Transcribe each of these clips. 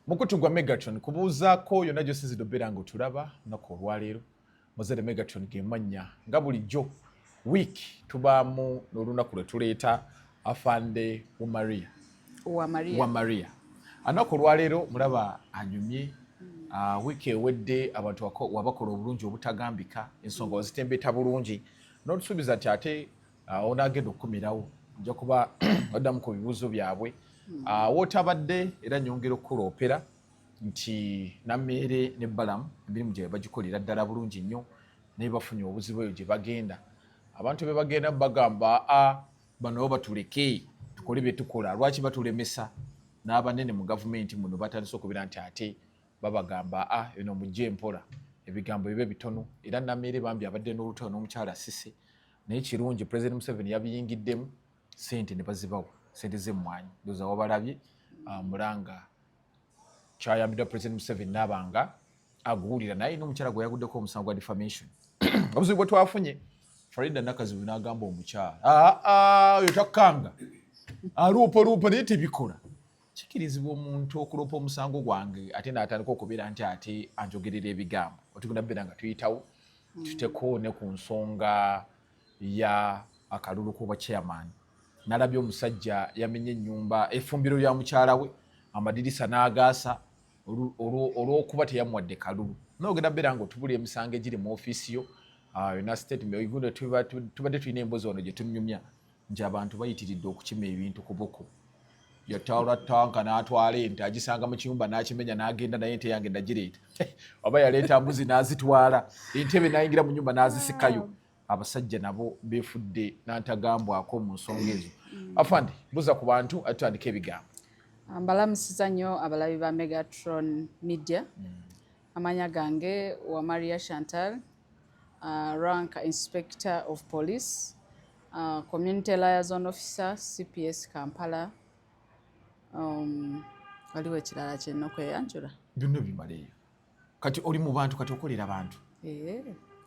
Mukutu gwa Megatron kubuuzaako yonna gy'osinzidde obeera nga otulaba lunaku olwaleero. Muzadde Megatron ge mannya. Nga bulijjo wiiki tubaamu n'olunaku lwe tuleeta Afande Umaria. Wa Maria. Wa Maria. Anaku olwaleero mulaba anyumye. Wiiki ewedde abantu wabakola obulungi obutagambika, ensonga wazitembeta bulungi n'otusuubiza nti ate onaagenda okukumirawo nja kuba oddamu ku bibuuzo byabwe. Wootabadde era nyongera okukuloopera nti Nammeere ne Balamu emirimu gyabwe bagikolera ddala bulungi nnyo, naye bafunye obuzibu eyo gye bagenda. Abantu be bagenda bagamba a bano bo batuleke tukole bye tukola, lwaki batulemesa? N'abanene mu gavumenti muno batandise okubeera nti ate babagamba a eno mujje mpola, ebigambo bibe bitono. Era Nammeere bambi abadde n'olutalo n'omukyala Sise, naye kirungi President Museveni yabiyingiddemu, sente ne bazibawa, sente z'emmwanyi. Ndowooza wabalabye mulanga kyayambiddwa President Museveni n'abanga aguwulira, naye n'omukyala gwe yaguddeko omusango gwa defamation. Obuzibu bwe twafunye, Farida Nakazibu n'agamba omukyala aa oyo takkanga aluupa luupa, naye tebikola. Kikirizibwa omuntu okuloopa omusango gwange ate n'atandika okubeera nti ate anjogerera ebigambo? Otugenda beera nga tuyitawo tuteko ne ku nsonga ya akalulu k'obwa chairman. Nalabye omusajja yamenye ennyumba, effumbiro lya mukyala we, amadirisa n'agaasa olw'okuba teyamuwadde kalulu. N'ogenda beera nga otubula emisango egiri mu ofiisi yo yona statement. Tubadde tulina emboozi wano gye tunyumya nti abantu bayitiridde okukima ebintu ku buku. Yatwala tanka n'atwala ente, agisanga mu kiyumba n'akimenya n'agenda naye, ente yange nagireeta. Oba yaleeta mbuzi n'azitwala, entebe n'ayingira mu nyumba n'azisikayo. Abasajja nabo beefudde nantagambwako mu nsonga ezo. Afande, buza ku bantu atutandika ebigambo. Mbalamusiza nnyo abalabi ba Megatron Media. Amanya gange wa Maria Chantal, rank Inspector of Police, Community Liaison Officer, CPS Kampala. Waliwo ekirala kyerina okweyanjula? Byonna bimaleeyo. Kati oli mu bantu, kati okolera bantu.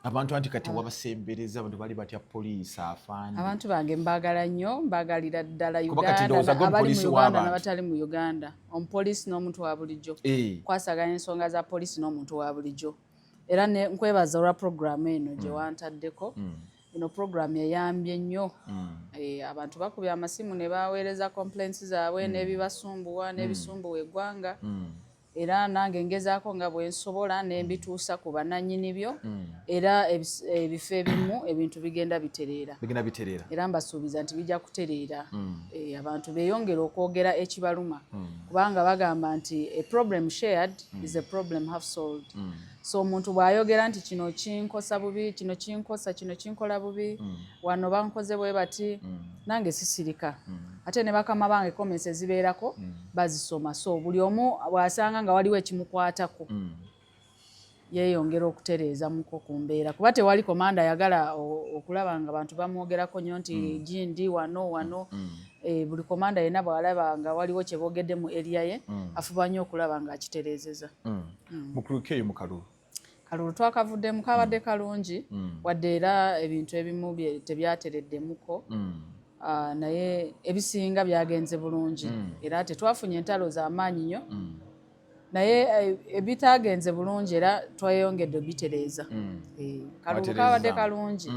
Abantu anti kati wabasembereza, abantu bali batya poliisi, afande? Abantu bange mbaagala nnyo, mbaagalira ddala. Kuba kati ndowooza gwe Uganda, abali mu mupoliisi Uganda w'abantu. N'abatali mu Uganda, omupoliisi n'omuntu wa bulijjo, kwasaganya ensonga za poliisi n'omuntu wa bulijjo. Era ne nkwebaza olwa programu eno gye wantaddeko. Eno programu eyambye nnyo. Abantu bakubye amasimu ne baweereza complaints zaabwe n'ebibasumbuwa n'ebisumbuwa eggwanga, era nange ngezaako nga bwe nsobola ne mbituusa ku bannannyini byo, era ebifo ebimu ebintu bigenda bitereera. Bigenda bitereera. Era mbasuubiza nti bijja kutereera. Abantu beeyongere okwogera ekibaluma, kubanga bagamba nti a problem shared is a problem half solved. So omuntu bw'ayogera nti kino kinkosa bubi, kino kinkosa, kino kinkola bubi, wano bankoze bwe bati, nange sisirika. Ate ne bakama bange comments ezibeerako bazisoma. So buli omu bw'asanga nga waliwo ekimukwatako, yeeyongera okutereezamuko ku mbeera, kuba tewali komanda ayagala okulaba nga bantu bamwogerako nnyo nti gindi wano wano. Buli komanda yenna bw'alaba nga waliwo kye boogedde mu area ye, afuba nnyo okulaba ng'akitereezeza. Mukuluka eyo mu kalulu. Kalulu twakavuddemu kabadde kalungi, wadde era ebintu ebimu tebyatereddemuko. Naye ebisinga byagenze bulungi, era tetwafunye entalo z'amaanyi nnyo, naye ebitagenze bulungi era tweyongedde obitereeza. Kalulu Mwatereeza. kabadde kalungi.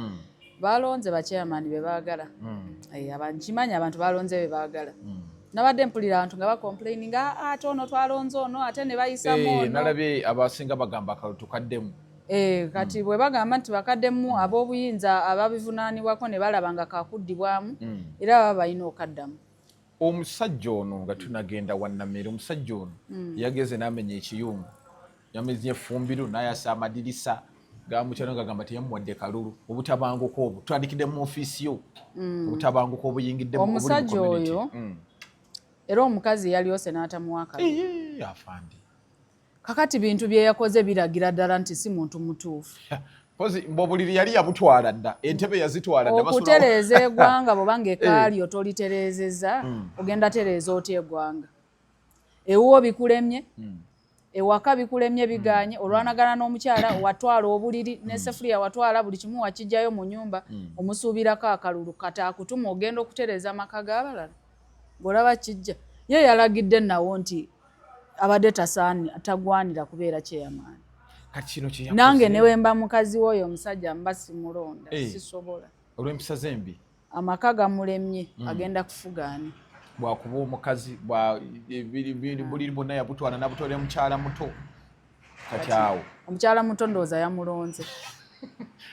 Balonze bachairman be baagala. Nkimanyi abantu balonze be baagala. Nabadde mpulira abantu nga bacomplaininga, "Ah, ate ono twalonze ono, ate ne bayisamu ono." Nalabye abasinga bagamba akalulu tukaddemu. Kati bwe bagamba nti bakaddemu, ab'obuyinza ababivunaanibwako ne balaba nga kakuddibwamu, era baba balina okaddamu. Omusajja ono, nga tunagenda wannamere, omusajja ono yageze n'amenya ekiyungu, yamenye effumbiro n'ayasa amadirisa gamukyalo nga gamba teyamuwadde kalulu. Obutabanguko obwo, tutandikidde mu ofiisi yo, obutabanguko obuyingidde obuli mu Omusajja community. oyo, era omukazi yalyose n'atamuwa kalulu. Ee, afande. Kakati bintu bye yakoze biragira ddala nti si muntu mutuufu. Pozi mbobuliri yali yabutwala dda, entebe yazitwala dda. Okutereeza eggwanga, bw'oba ng'ekaalyo tolitereezeza, ogenda tereeza otya eggwanga? Ewuwo bikulemye, ewaka bikulemye, biganye, olwanagana n'omukyala, watwala obuliri n'esefuliya, watwala buli kimu, wakijjayo mu nyumba, omusuubirako akalulu. Kati akutuma ogenda okutereeza amaka g'abalala ng'olaba kijja ye yalagidde nawo nti Abadde tagwanira kubeera chairman. Kati kino kye yakoze- Nange newemba mukazi w'oyo omusajja, mba simulonda. Sisobola. Olw'empisa zembi. Amaka gamulemye, agenda kufugaani? Bwakuba omukazi, buli bwonna yabutwala nabutwalira mukyala muto. Kati awo Omukyala muto ndowooza yamulonze.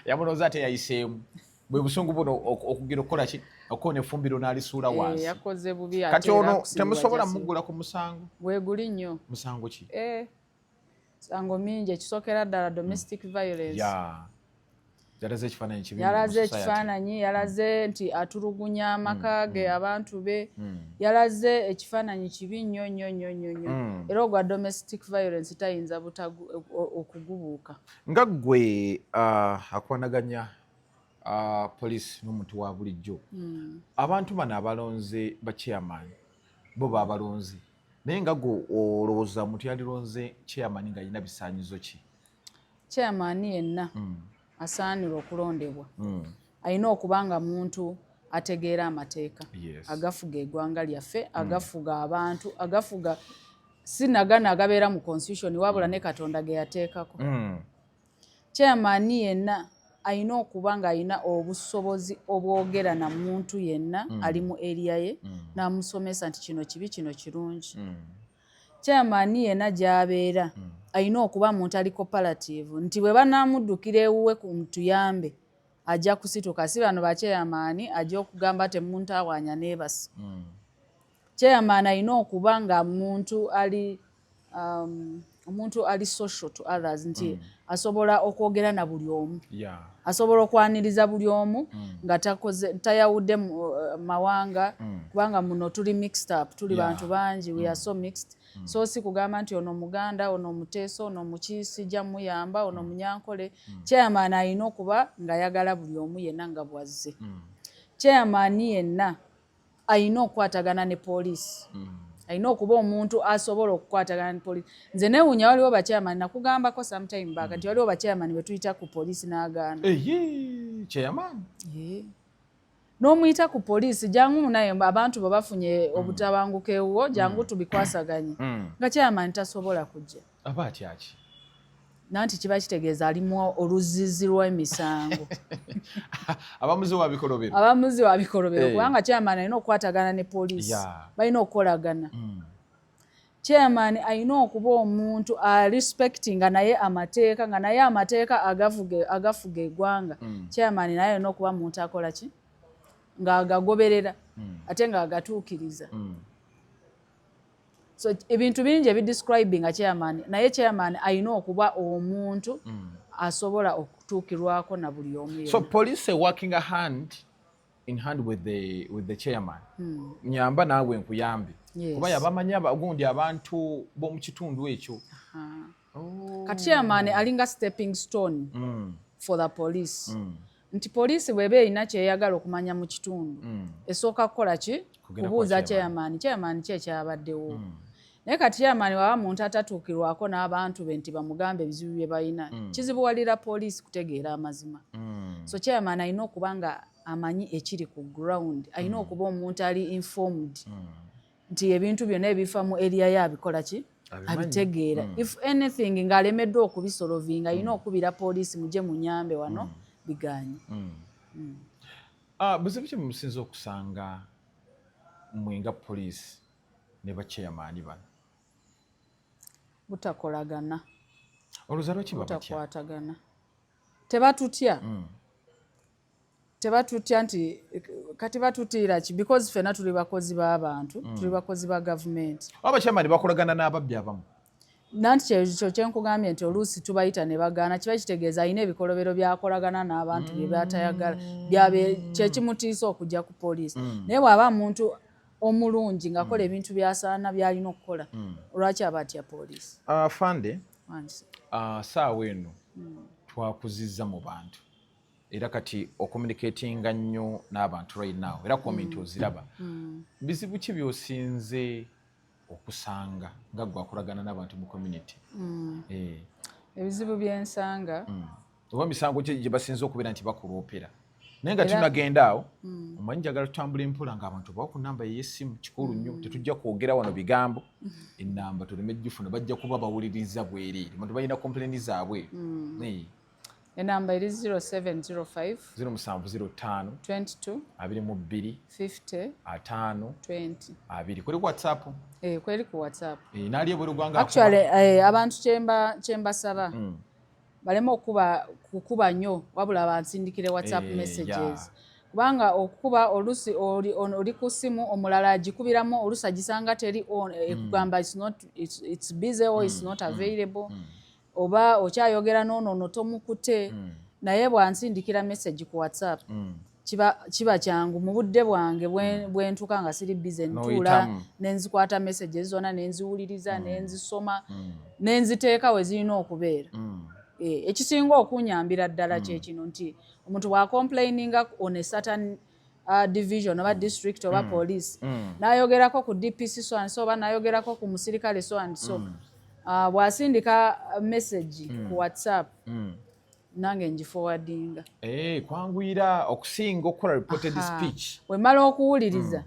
Yamulonze, ate yayiseemu bwe busungu buno okugira okukola ki, okukona effumbiro n'alisuula wansi. Yakoze bubi ate Kati era ono kusibibwa temusobola jasiba. Muggula ku musango? Weeguli nnyo. Musango ki? Misango mingi. Ekisookera ddala, domestic violence. Ya, yalaze ekifaananyi kibi mu Yalaze society. ekifaananyi, yalaze nti atulugunya amaka ge, abantu be. Yalaze ekifaananyi kibi nnyo nnyo nnyo nnyo nnyo. Era ogwa domestic violence tayinza okugubuuka. Nga ggwe akwanaganya poliisi n'omuntu wa bulijjo, abantu bano abalonze ba chairman bo babalonze, naye nga gwe olowooza omuntu yalironze chairman ng'alina bisaanyizo ki? Chairman yenna asaanira okulondebwa alina okuba nga muntu ategeera amateeka agafuga eggwanga lyaffe, agafuga abantu, agafuga si nagana agabeera mu constitution, wabula ne Katonda ge yateekako. Chairman yenna alina okuba ng'alina obusobozi obwogera na muntu yenna ali mu area ye, n'amusomesa nti kino kibi, kino kirungi. Chairman yenna gy'abeera alina okuba muntu ali cooperative, nti bwe banaamuddukira ewuwe tuyambe, ajja kusituka. Si bano bachairman ajja okugamba, "Temuntawaanya, neebase." Chairman alina okuba nga muntu ali omuntu ali social to others, nti asobola okwogera na buli omu, asobola okwaniriza buli omu nga takoze tayawudde mawanga, kubanga muno tuli mixed up, tuli bantu bangi, we are so mixed. So si kugamba nti ono Muganda, ono Muteesa, ono Mukiisi, jja muyamba, ono Munyankole. Chairman alina okuba ng'ayagala buli omu yenna nga bwazze. Chairman yenna alina okukwatagana ne poliisi, alina okuba omuntu asobola okukwatagana ne poliisi. Nze neewuunya, waliwo bachairman, nakugambako sometime back nti waliwo bachairman bwe tuyita ku poliisi n'agaana. Eyi, chairman? N'omuyita ku poliisi, "Jangu naye, abantu bwe bafunye obutabanguko ewuwo, jangu tubikwasaganye," nga chairman tasobola kujja. Aba atyaki? Nanti kiba kitegeeza alimu oluzizi lw'emisango. Abamuzi wa bikolobero. Abamuzi wa bikolobero. Kubanga chairman alina okukwatagana ne poliisi, balina okukolagana. Chairman alina okuba omuntu arespectinga naye amateeka, nga naye amateeka agafuga eggwanga, chairman naye alina okuba muntu akola ki, ng'agagoberera ate ng'agatuukiriza. So ebintu bingi ebidescribinga chairman, naye chairman alina okuba omuntu asobola okutuukirwako na buli omu. So police working a hand in hand with the chairman, nyamba naawe nkuyambe. Kuba yabamanyi gundi abantu b'omu kitundu ekyo. Oh. Kati chairman alinga stepping stone for the police, nti poliisi bw'eba erina kyeyagala okumanya mu kitundu, esooka kukola ki? Kubuuza chairman. Chairman ki ekyabaddewo? Naye kati chairman waba muntu atatuukirwako n'abantu be nti bamugambe ebizibu bye balina, kizibuwalira poliisi kutegeera amazima. So chairman alina okuba nga amanyi ekiri ku ground, alina okuba omuntu ali informed, nti ebintu byonna ebifa mu area ye abikola ki, abitegeera. If anything ng'alemeddwa okubisolvinga, alina okubira poliisi, "Mujje munyambe wano, biganye." Ah, buzibu ki musinza okusanga mwe nga poliisi ne bachairman bano? Butakolagana. Olowooza lwaki babatya? Butakwatagana. Tebatutya. Tebatutya nti kati batutiira ki? Because ffenna tuli bakozi b'abantu, tuli bakozi ba gavumenti. Oba bachairman bakolagana n'ababbi abamu? Nanti kyekyo kyenkugambye nti oluusi tubayita ne bagaana. Kiba kitegeeza alina ebikolobero byakolagana n'abantu bye byatayagala, kyekimutiisa okujja ku poliisi. Naye bw'aba muntu omulungi ng'akola ebintu byasaana byalina okukola, lwaki aba atya poliisi? Afande, saawa eno twakuzizza mu bantu, era kati ocommunicatinga nnyo n'abantu right now, era comment oziraba. Bizibu ki by'osinze okusanga nga gwe akolagana n'abantu mu community? Ebizibu byensanga, Oba misango ki gye basinze okubeera nti bakuloopera? Naye nga tunagenda awo, omanyi njagala tutambula empola ng'abantu bawa ku namba ey'essimu. Kikulu nnyo, tetujja kwogera wano bigambo, enamba tuleme gifuna, bajja kuba bawuliriza bwereere. Abantu balina complain zaabwe. Enamba eri 0705 0705 22 22 50 50 20. 20. Kuli ku WhatsApp? Eh, kweri ku WhatsApp. Naali ebweru gwanga. Actually, abantu kyembasaba, baleme okuba kukuba nnyo, wabula bansindikire WhatsApp messages, kubanga okukuba olusi oli ku simu, omulala agikubiramu, olusi agisanga teri on, ekugamba it's not, it's busy or it's not available, oba okyayogera n'ono ono tomukute. Naye bwansindikira message ku WhatsApp, kiba kyangu mu budde bwange bwentuuka nga siri busy, ntuula N'oyitamu. nenzikwata messages zonna, nenziwuliriza, nenzisoma, nenziteeka we zirina okubeera. Ekisinga okunyambira ddala kyekino nti omuntu bw'acomplaininga on a certain division oba district oba police, n'ayogerako ku DPC so and so, oba n'ayogerako ku musirikale so and so, bw'asindika message ku WhatsApp, nange ngiforwardinga. Kwanguyira okusinga okukola reported speech. Wemala okuwuliriza,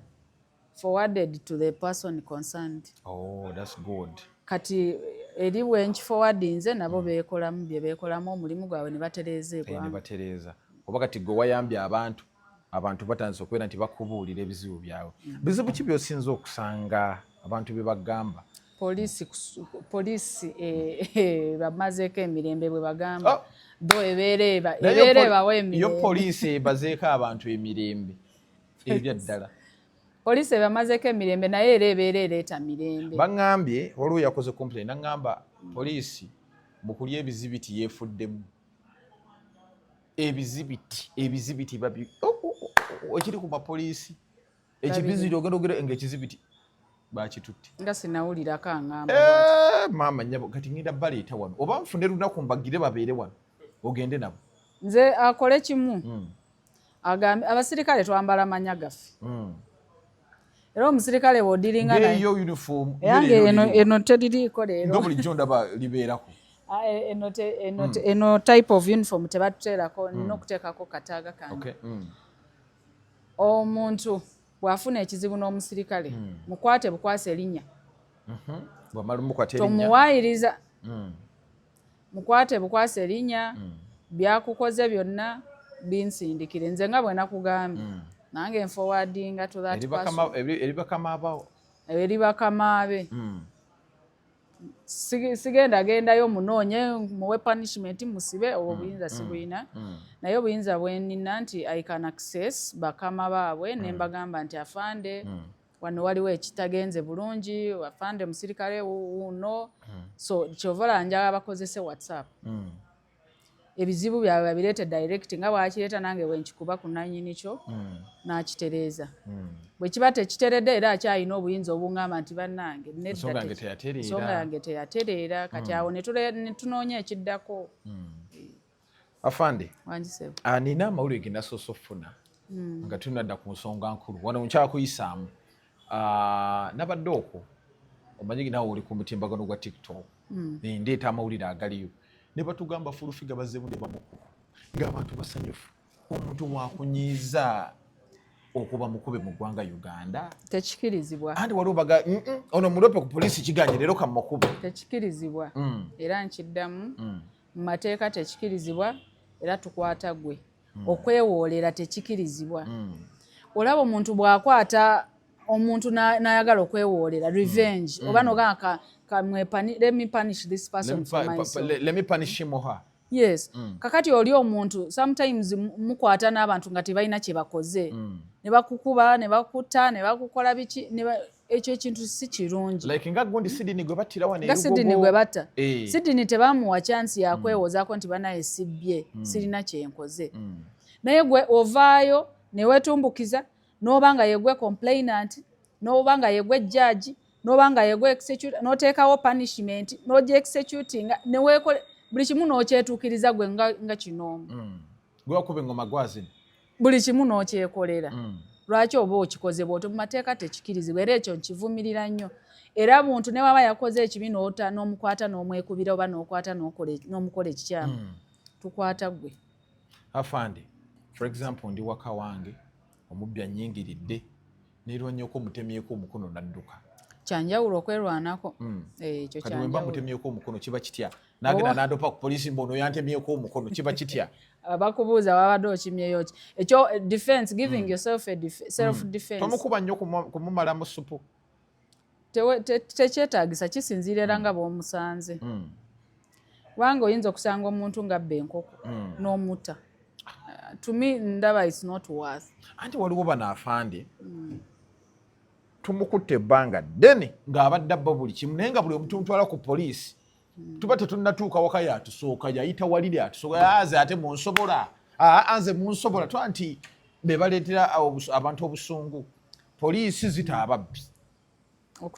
forwarded to the person concerned. Oh, that's good. Kati eri bwe nkiforwardinze, nabo beekolamu bye beekolamu, omulimu gwabwe ne batereeza Ne eggwanga. batereeza. Oba kati gwe wayambye abantu, abantu batandise okubeera nti bakubuulira ebizibu byabwe. Bizibu ki by'osinza okusanga abantu bye bagamba? Poliisi bamazeeko emirembe bwe bagamba. Oh. Bo ebeera Naye yo ebeera ebawa yo emirembe. Poliisi ebazeeko abantu emirembe ebyaddala? Poliisi ebamazeeko emirembe, naye era ebeera ereeta mirembe. Baŋŋambye waliwo yakoze complain, naŋŋamba poliisi mu kulya ebizibiti yeefuddemu ebizibiti, ebizibiti babi. Oh, ekiri ku mapoliisi, ekizibiti ogenda ogera nga ekizibiti bakitutte. Nga sinawulirako aŋŋamba. Maama nnyabo, kati ngenda baleeta wano oba nfune lunaku mbagire babeere wano ogende nabo. Nze akole kimu, agambe abasirikale twambala manya gaffe, era omusirikale bw'odiringa naye Ngeeyo uniform. Yange eno teririiko leero. Nga bulijjo ndaba libeerako. Ah, eno type of uniform tebatuteerako, nina okuteekako kataaga kange. Omuntu bw'afuna ekizibu n'omusirikale, mukwate bukwasa erinnya. Bwamala omukwata erinnya. Tomuwaayiriza. Mukwate bukwasa erinnya, byakukoze byonna binsindikire nze nga bwe nakugambye, nange nforwardinga to that Eri person. Eri bakama abawo. Eri bakamaabe. Sigenda gendayo munoonye muwe punishment, musibe, obwo obuyinza sibuyina. Naye obuyinza bwenina nti I can access bakama baabwe ne mbagamba nti, "Afande, wano waliwo ekitagenze bulungi, afande musirikale wuno." So kyova olaba njagala bakozese WhatsApp, ebizibu byabwe babireete direct nga bwakireeta, nange bwenkikuba ku nannyini kyo n'akitereeza. Bwe kiba tekiteredde, era akyalina obuyinza obuŋŋamba nti, "Bannange, nedda, Ensonga yange teyatereera." Ensonga yange teyatereera." Kati awo ne tunoonya ekiddako. Afande. Wangisebo. Nina amawulire ge nasoose okufuna nga tunadda ku nsonga nkulu wano nkyakuyisaamu. Nabadde okwo, omanyi naawe oli ku mutimbagano gwa TikTok, ndeeta amawulire agaliyo ne batugamba Full Figure bazzeemu ne bamukuba ng'abantu basanyufu. Omuntu wakunyiiza okuba mukube mu ggwanga Uganda? Tekikirizibwa. Anti waliwo baga, "Ono mulope ku poliisi kiganye, leero kamukube." Tekikirizibwa, era nkiddamu, mu mateeka tekikirizibwa, era tukwata gwe. Okwewoolera tekikirizibwa. Olaba omuntu bw'akwata omuntu n'ayagala okwewoolera revenge, oba nogamba let me punish this person for my soul. Let me punish him or her. Yes. Kakati oli omuntu sometimes mukwata n'abantu nga tebalina kye bakoze, ne bakukuba, ne bakutta, ne bakukola biki, ekyo ekintu si kirungi. Like nga gundi Sydney gwe battira wano. Nga Sydney gwe batta. Sydney tebamuwa chance yakwewozaako nti, "Banaye, sibbye, sirina kyenkoze." Naye gwe ovaayo ne weetumbukiza, n'oba nga yegwe complainant, n'oba nga yegwe judge, n'oba nga yegwe execute, n'oteekawo punishment, n'ogi executinga, neweekole buli kimu n'okyetuukiriza gwe nga kinoomu. Gwe wakuba engoma gwazina. Buli kimu n'okyekolera. Lwaki oba okikoze bw'otyo? Mu mateeka tekikirizibwa, era ekyo nkivumirira nnyo. Era muntu ne waba yakoze ekibi n'ota n'omukwata n'omwekubira oba n'okwata n'omukola ekikyamu, tukwata gwe. Afande. For example, ndi waka wange, omubbi annyingiridde, neerwanyeko, omutemyeko omukono n'adduka. Kyanjawulo okwerwanako. Ekyo Kati wemba kyanjawulo. mutemyeko omukono kiba kitya? Nagenda n'adopa ku poliisi mbu ono yantemyeko omukono, kiba kitya? Bakubuuza babadde okimyeyo ki. Ekyo defense, giving yourself a self defense. Tomukuba nnyo kumumalamu supu? Tekyetaagisa, kisinziira era nga bw'omusanze, kubanga oyinza okusanga omuntu ng'abba enkoko n'omutta. To me ndaba it's not worth. Anti waliwo bano afande tumukutte ebbanga ddene ng'abadde abba buli kimu, naye nga buli omuntu mutwala ku poliisi, tuba tetunnatuuka waka yatusooka, yayita waliri atusooka, aze ate munsobola. Aa, nze munsobola twa nti be baleetera abantu obusungu. Poliisi zita ababbi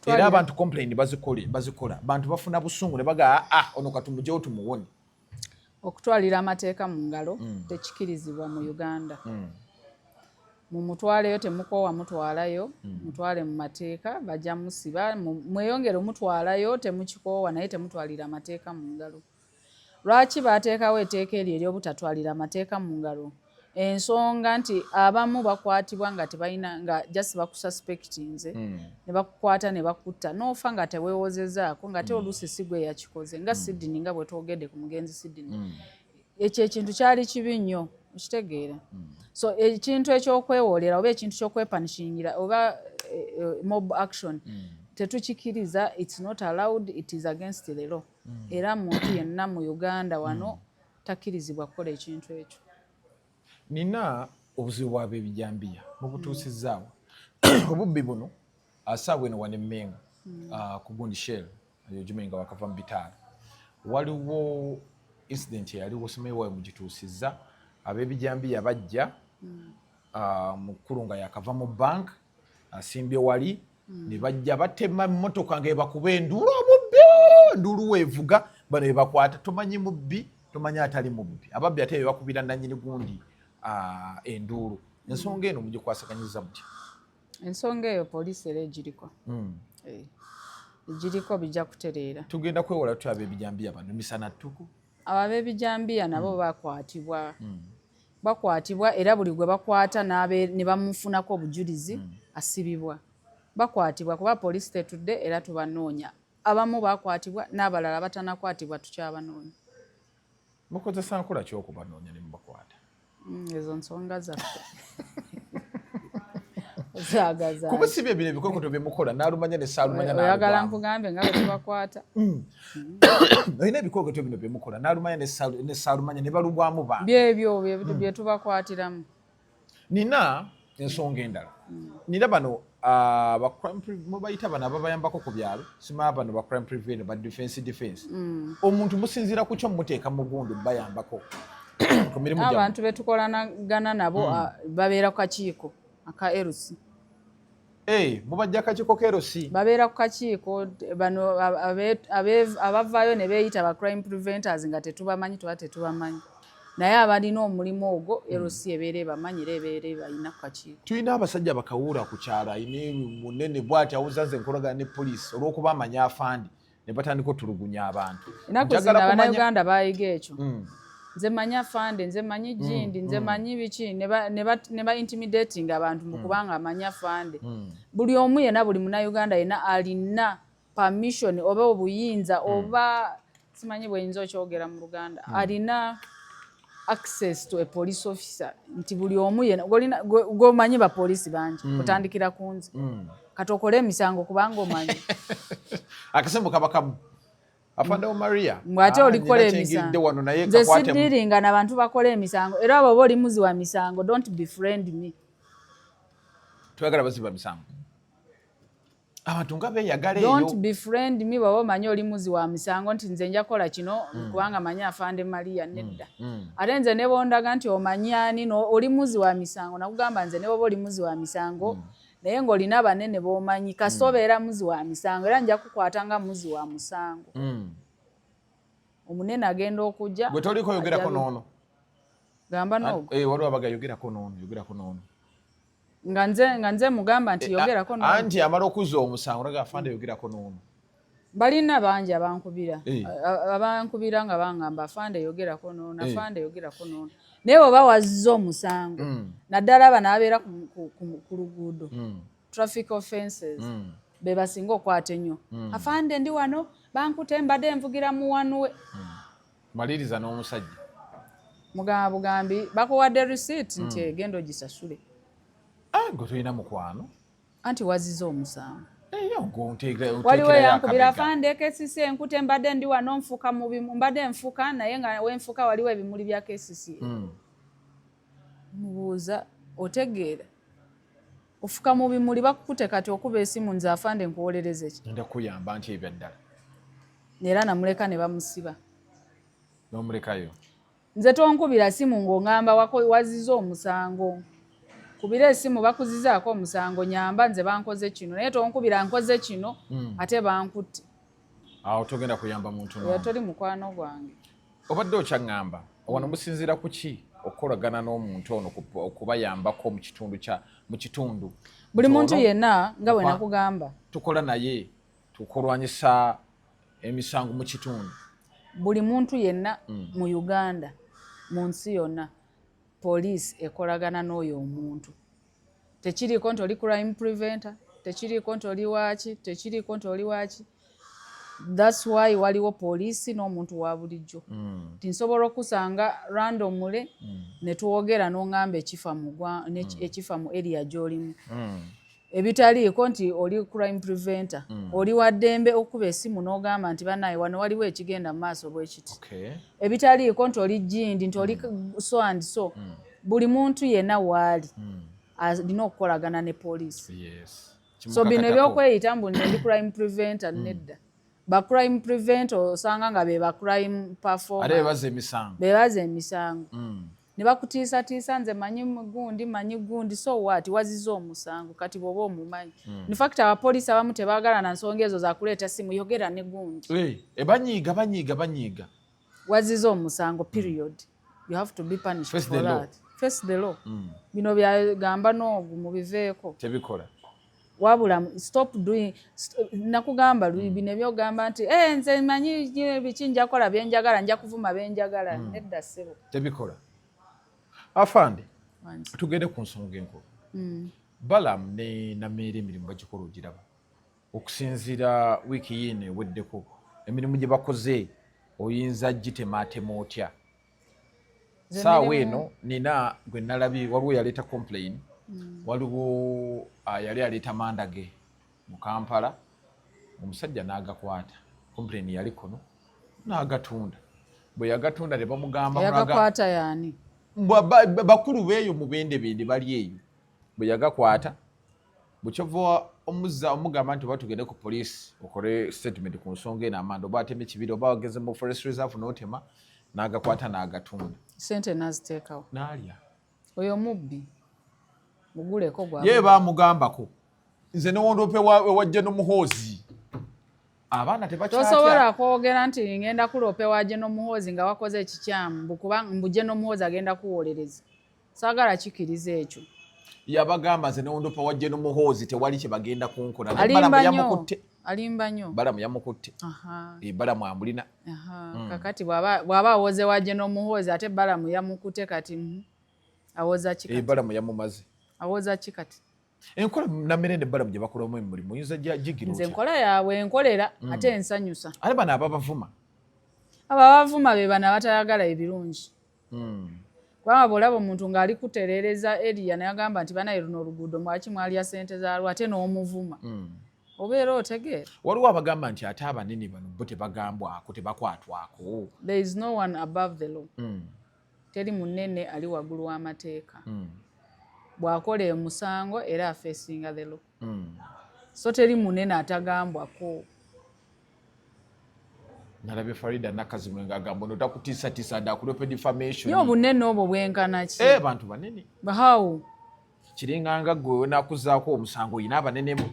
era abantu complain bazikola, bantu bafuna busungu ne baga, "Ah, ono katumujewo tumuwone." Okutwalira amateeka mu ngalo tekikirizibwa mu Uganda. Mumutwaleyo, temukoowa mutwalayo, mutwale mu mateeka, bajja musiba. Mweyongere omutwalayo, temukikoowa, naye temutwalira amateeka mu ngalo. Lwaki bateekawo etteeka eryo ery'obutatwalira amateeka mu ngalo? Ensonga nti abamu bakwatibwa nga tebalina, nga just bakususpectinze ne bakukwata ne bakutta n'ofa nga teweewozezaako, nga te oluusi si gwe yakikoze, nga Sydney, nga bwe twogedde ku mugenzi Sydney. Ekyo ekintu kyali kibi nnyo, okitegeera? So ekintu ekyokwewoolera oba ekintu kyokwepanishingira oba mob action tetukikiriza. It's not allowed, it is against the law. Era muntu yenna mu Uganda wano takkirizibwa kukola ekintu ekyo. Nina obuzibu bwab'ebijambiya mubutuusizaawo obubbi buno asaawa eno wano emmengo ku gundi Shell eyo gimenga wakava mu bitaano, waliwo incident eyaliwo, simanyi wawe mugituusizza. Ab'ebijambiya bajja, mukulu nga yakava mu bank asimbye wali, ne bajja batema emmotoka ng'ebakuba enduulu, omubbi, enduulu weevuga. Bano bebakwata, tomanyi mubbi, tomanyi atali mubbi. Ababbi ate bebakubira nanyini gundi enduulu. Ensonga eno mugikwasaganyiza mutya? Ensonga eyo poliisi era egiriko. Egiriko, bijja kutereera. Tugenda kwewola tutya ab'ebijambiya bano emisana ttuku? Abo ab'ebijambiya nabo bakwatibwa, bakwatibwa, era buli gwe bakwata ne bamufunako obujulizi asibibwa. Bakwatibwa kuba poliisi tetudde, era tubanoonya. Abamu bakwatibwa, n'abalala batanakwatibwa tukyabanoonya. Mukozesa nkola ki okubanoonya ne mubakwata? Ezo nsonga zaffe zaagaza. Kuba si bye bino ebikokoto bye mukola, n'alumanya ne saalumanya Oyagala n'alugwamu. nkugambe nga bwe tubakwata? Olina ebikokoto bino bye mukola, n'alumanya ne saalumanya ne balugwamu bantu. Byebyo bye tubakwatiramu. Nina ensonga endala. Nina bano mubayita bano ababayambako ku byalo, simaa bano ba crime prevention, ba defense. Omuntu musinziira ku kyo muteeka mu gundi bayambako ku mirimu gyammwe? Abantu betukolanagana nabo babeera ku kakiiko aka LC. Eh, mubajja akakiiko ka LC? Babeera ku kakiiko. Bano abavaayo ne beeyita ba crime preventers nga tetubamanyi, tuba tetubamanyi, naye abalina omulimu ogwo LC ebeera ebamanyi era ebeera ebalina ku kakiiko. Tulina abasajja bakawuula ku kyalo, ayina munene bwati, awuza nze nkolagana ne poliisi, olw'okuba amanyi afandi ne batandika otulugunya abantu. Ennaku zino Njagala kumanya- Abannayuganda bayiga ekyo, nze manyi afande, nze manyi gindi, nze manyi biki, ne ba intimidating abantu mu kubanga amanyi afande. Buli omu yenna, buli munnayuganda yenna alina permission oba obuyinza oba simanyi bweyinza okyogera mu Luganda, alina access to a police officer, nti buli omu yenna gwomanyi bapoliisi bangi otandikira ku nze. Kati okole emisango kubanga omanyi. Akasembo kaba kamu, afande wa Maria. Mbw'ate Ah, olikola nina kyengiridde emisango. wano naye Nze kakwatemu. sidiringa nabantu bakola emisango, era bw'oba oli muzi wa misango, don't befriend me. Twagala baziba misango, abantu nga beeyagala Don't eyo. befriend me bw'oba omanyi oli muzi wa misango, nti nze nja kukola kino kubanga manyi afande Maria. Nedda. Ate nze ne bondaga nti omanyi ani oli muzi wa misango, nakugamba nze ne bwoba oli muzi wa misango naye ng'olina abanene b'omanyi, kasita obeera muzi wa misango, era nja kukwata nga muzi wa musango. Omunene agenda okujja. Gwe toliko yogerako n'ono. Gamba noogo. Eh, waliwo abaga yogerako n'ono, yogerako n'ono. Nga nze mugamba nti yogerako n'ono? Anti amala okuzza omusango naga, "Afande, yogerako n'ono." Balina bangi abankubira, abankubira nga bangamba, "Afande, yogerako noono, afande, yogerako noono." Naye bw'oba wazza omusango, naddala bano abeera ku luguudo, traffic offenses, be basinga okwata ennyo. "Afande, ndi wano, bankute, mbadde nvugira mu wanuwe." Maliriza n'omusajja. Mugamba bugambi, bakuwadde receipt nti egenda ogisasule. Ah, gwe tolina mukwano. Anti waziza omusango. Eyo Waliwo ng'onteekerayo yankubira, akabega. "Afande, KCC enkute, mbadde ndi wano nfuka mu bimu, mbadde nfuka, naye nga wenfuka waliwo ebimuli bya KCC." Mubuuza, "Otegeera ofuka mu bimuli, bakukute, kati okuba esimu nze afande nkuwolereze ki?" Ngenda kuyamba nti ebyaddala. Era namuleka ne bamusiba. N'omulekayo. Nze tonkubira simu ng'oŋŋamba waziza omusango. Kubira esimu bakuzizaako omusango, nyamba, nze bankoze kino, naye tonkubira nkoze kino ate bankutte. Awo togenda kuyamba muntu Oyo n'omu. Toli mukwano gwange. Obadde okyaŋŋamba wano, musinziira ku ki okukolagana n'omuntu ono okubayambako mu kitundu kya mu kitundu? Buli Nti muntu ono yenna nga bwe nakugamba, tukola naye tukulwanyisa emisango mu kitundu. Buli muntu yenna mu Uganda, mu nsi yonna, poliisi ekolagana n'oyo omuntu. Tekiriiko nti oli crime preventer, tekiriiko nti oli waaki, tekiriiko nti oli waaki. That's why waliwo poliisi n'omuntu wa bulijjo, nti nsobola okusanga randomly ne twogera n'oŋŋamba ekifa mu ekifa mu area gy'olimu, ebitaliiko nti oli crime preventer. Oli wa ddembe okuba esimu n'ogamba nti, "Bannaye, wano waliwo ekigenda mu maaso bwe kiti." Ebitaliiko nti oli gindi, nti oli so and so. Buli muntu yenna waali alina okukolagana ne poliisi. So bino Kimukakatako. ebyokweyita mbu nze ndi crime preventer, nedda. Ba crime preventer osanga nga be ba crime Ate performer. bebaza emisango. Bebaza emisango ne bakutiisatiisa, "Nze manyi gundi, manyi gundi." So what? Waziza omusango, kati bw'oba omumanyi. In fact, abapoliisi abamu tebaagala na nsonga ezo zakuleeta simu, "Yogera ne gundi." Eh, banyiiga, banyiiga, banyiiga. Waziza omusango, period. You have to be punished Face for the law. that. Face the law. Bino byagamba n'ogu mubiveeko. Tebikola. Wabula stop doing nakugamba bino ebyogamba nti, "Eh, nze manyi biki, nja kukola byenjagala, nja kuvuma byenjagala." Nedda, ssebo. Tebikola, afande. Wangi. Tugende ku nsonga enkulu. Balamu ne Nameere emirimu bagikola, ogiraba okusinziira wiiki yiino eweddeko, emirimu gye bakoze oyinza gitemaatema otya? Nze Saawa eno nina gwe nalabye, waliwo yaleeta complain, waliwo yali aleeta manda ge mu Kampala, omusajja n'agakwata. Complain yali kuno, n'agatunda. Bwe yagatunda ne bamugamba Yagakwata yaani? Bakulu beeyo mu bendebende bali eyo. Bwe yagakwata, bwekyova omuzza omugamba nti oba tugende ku poliisi okole statement ku nsonga eno, amanda oba atema ekibira oba wageze mu forest reserve n'otema, n'agakwata n'agatunda. Sente naziteekawo. N'alya. Oyo mubbi, muguleko gwa. Ye bamugambako, "Nze newondope ewajja n'omuhoozi, abaana tebakyatya." Tosobola kwogera nti ngenda kuloopa ewa General Muhoozi nga wakoze ekikyamu, mbu mbu General Muhoozi agenda kuwolereza. Saagala kikiriza ekyo. Yabagamba, "Nze newondopa wa General Muhoozi, tewali kye bagenda kunkola." Naye Alimba Balamu nnyo. yamukutte. Alimba nnyo. Balamu yamukutte. Eh, Balamu amulina. Aha. Kakati bw'aba awoze wa General Muhoozi, ate Balamu yamukute, kati awoza ki Eh, kati? Balamu yamumaze. Awoza ki kati? Enkola Namere ne Balamu gye bakolamu emirimu oyinza gigira Nze otya? enkola yaabwe enkolera, ate ensanyusa. Ate bano ababavuma? Abo abavuma be bano abatayagala ebirungi, kubanga bw'olaba omuntu ng'ali kutereereza eriya naye agamba nti, "Banaye, luno oluguudo mwaki mwalya sente zaalwo?" ate n'omuvuma, obeera otegeera. Waliwo abagamba nti ate abanene bano bo tebagambwako, tebakwatwako. There is no one above the law. Teri munene ali waggulu w'amateeka. Bw'akola omusango era afeesinga the law. So teri munene atagambwako. Nalabye Farida Nakazimwe ng'agamba ono takutiisatiisa dde akulope defamation. Ye obunene obwo bwenkana ki? Eh, bantu banene. How? Kiringanga gwe nakuzaako omusango, oyina abanenemu.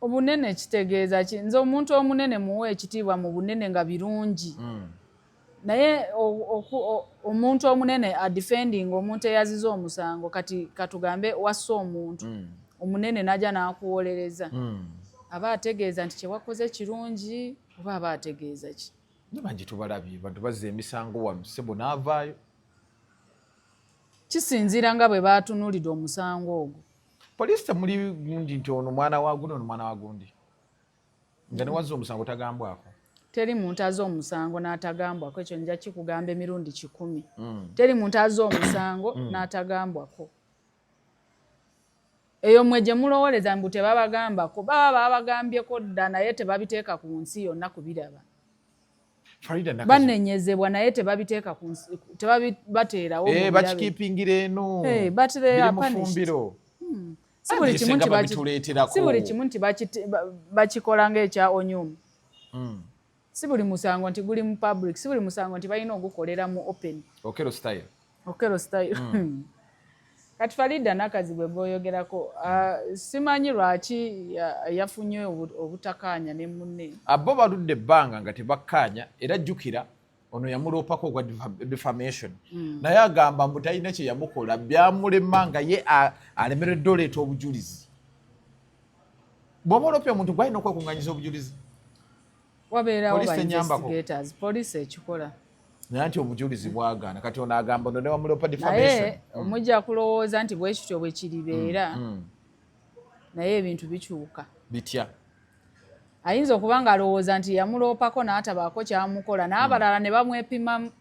Obunene kitegeeza ki? Nze omuntu omunene muwa ekitiibwa mu bunene nga birungi, naye omuntu omunene adefending omuntu eyaziza omusango, kati katugambe wassa omuntu, omunene najja n'akuwolereza. Aba ategeeza nti kyewakoze kirungi oba aba ategeeza ki? Ne bangi tubalabye, bantu bazza emisango wano, sebo, n'avaayo. Kisinziira nga bwe baatunuulidde omusango ogwo. Poliisi temuli gundi nti ono mwana wa gundi, ono mwana wa gundi, nga newazza omusango tagambwako? Teri muntu aza omusango n'atagambwako. Ekyo nja kikugamba emirundi 100. Teri muntu aza omusango n'atagambwako. Eyo mmwe gye mulowooleza mbu tebabagambako, baba babagambyeko dda, naye tebabiteeka ku nsi yonna kubiraba. Farida Nakazi. Banenyezebwa, naye tebabiteeka ku nsi, tebabibateerawo. Eh, bakikeepingira eno. Eh, but they Biri are mu punished. fumbiro. Si buli kimu nti babituleeterako. Si buli kimu nti bakikola ng'ekya Onyum. Si buli musango nti guli mu public, si buli musango nti balina ogukolera mu open. Okero style. Okero style. Kati Farida Nakazi bwe gwoyogerako, simanyi lwaki yafunye obutakaanya ne munne. Abo baludde ebbanga nga tebakkaanya, era jjukira ono yamuloopako ogwa defamation. Naye agamba mbu talina kye yamukola, byamulema nga ye alemereddwa oleeta obujulizi. Bw'oba olopya omuntu, gwalina okwekuŋŋanyiza obujulizi. Wabeerawo Poliisi ba enyambako. investigators, poliisi ekikola. Naye nti obujulizi bwagaana. Kati ono agamba ono newamulopa defamation. Naye mujja kulowooza nti bwe kityo bwe kiribeera, naye ebintu bikyuka. Bitya? Ayinza okuba ng'alowooza nti yamuloopako n'atabaako kyamukola, n'abalala ne bamwepimamu.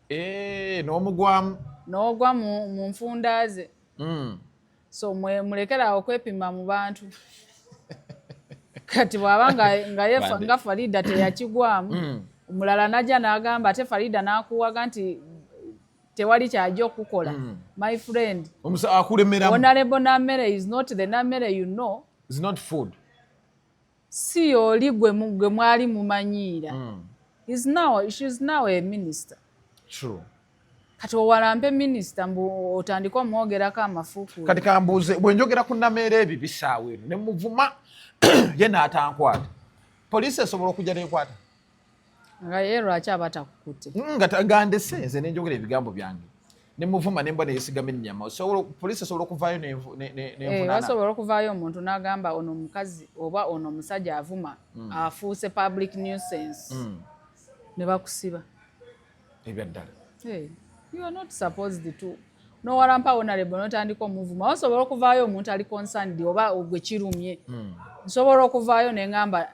Eh, n'omugwamu. N'ogwa mu nfunda ze. So mulekere awo okwepima mu bantu. Kati bw'aba nga ye Bande. nga Farida teyakigwamu, omulala najja n'agamba, ate Farida n'akuwaga nti tewali kyajja okukola. My friend, Akulemeramu. Honorable Namere is not the Namere you know. Is not food. Si oli gwe mwali mumanyiira. She's now a minister. True. Kati owalampe minisita mbu otandike omwogerako amafuukuule. Kati kambuuze, bwe njogera ku Nameere ebi bisaawa eno ne muvuma, ye n'atankwata, poliisi esobola okujja nekwata? Nga ye lwaki aba takukutte? Nga ndese nze nenjogera ebigambo byange ne muvuma nembwa neyesigama ennyama, poliisi esobola okuvaayo Eh, nenvunaana? Basobola okuvaayo omuntu n'agamba ono omukazi oba ono omusajja avuma, afuuse public nuisance, ne bakusiba. Ebyaddala? Hey, you are not supposed to nowalampa honorable notandika omuvuma. Osobola okuvaayo omuntu ali concerned oba gwe kirumye. Nsobola okuvaayo neŋŋamba